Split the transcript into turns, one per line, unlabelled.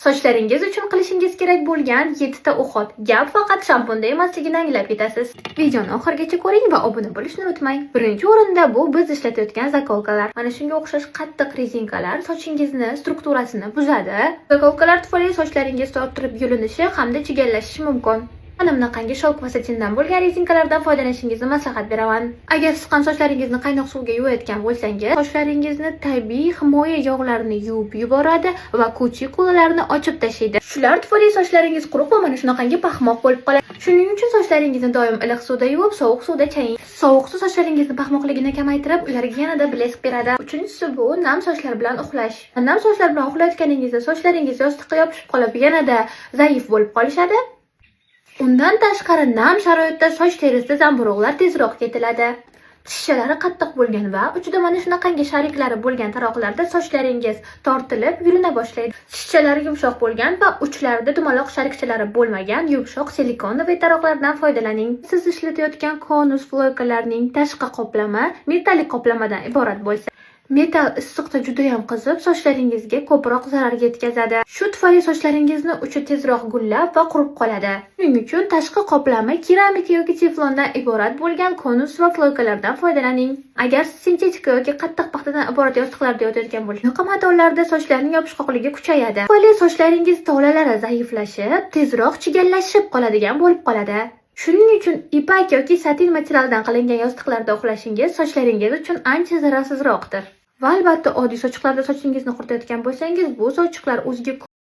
Sochlaringiz uchun qilishingiz kerak bo'lgan 7 ta уход. Gap faqat shampunda emasligini anglab yetasiz. Videoni oxirigacha ko'ring va obuna bo'lishni unutmang. Birinchi o'rinda bu biz ishlatayotgan заколка lar. Mana shunga o'xshash qattiq rezinkalar sochingizni strukturasini buzadi. Заколка lar tufayli sochlaringiz tortilib yulinishi hamda chigallashishi mumkin. Mana bunaqangi шёлк va satindan bo'lgan rezinkalardan foydalanishingizni maslahat beraman. Agar siz ham sochlaringizni qaynoq suvga yuvayotgan bo'lsangiz, sochlaringizni tabiiy himoya yog'larini yuvib yuboradi va kutikulalarni ochib tashlaydi. Shular tufayli sochlaringiz quruq va mana shunaqangi paxmoq bo'lib qoladi. Shuning uchun sochlaringizni doim iliq suvda yuvib, sovuq suvda chaying. Sovuq suv sochlaringizni paxmoqligini kamaytirib, ularga yanada блеск beradi. Uchinchisi bu nam sochlar bilan uxlash. Nam sochlar bilan uxlayotganingizda sochlaringiz yostiqqa yopishib qolib, yanada zaif bo'lib qolishadi. Undan tashqari, nam sharoitda soch terisida zamburug'lar tezroq ketiladi. Tishchalari qattiq bo'lgan va uchida mana shunaqangi шарик lari bo'lgan taroqlarda sochlaringiz tortilib yulina boshlaydi. Tishchalari yumshoq bo'lgan va uchlarida dumaloq шарик chalari bo'lmagan yumshoq силиконовый taroqlardan foydalaning. Siz ishlatayotgan konus плойка larning tashqi qoplami metallik qoplamadan iborat bo'lsa, metall issiqda judayam qizib, sochlaringizga ko'proq zarar yetkazadi. Shu tufayli sochlaringizni uchi tezroq gullab va qurib qoladi. Shuning uchun tashqi qoplami keramika yoki teflondan iborat bo'lgan konus va плойка lardan foydalaning. Agar siz sintetika yoki qattiq paxtadan iborat yostiqlarda yotayotgan bo'lsangiz, bunaqa matolarda sochlarning yopishqoqligi kuchayadi. Tufayli sochlaringiz tolalari zaiflashib, tezroq chigallashib qoladigan bo'lib qoladi. Shuning uchun ipak yoki satin materialdan qilingan yostiqlarda uxlashingiz sochlaringiz uchun ancha zararsizroqdir. Va albatta, oddiy sochiqlarda sochingizni quritayotgan bo'lsangiz, bu sochiqlar o'ziga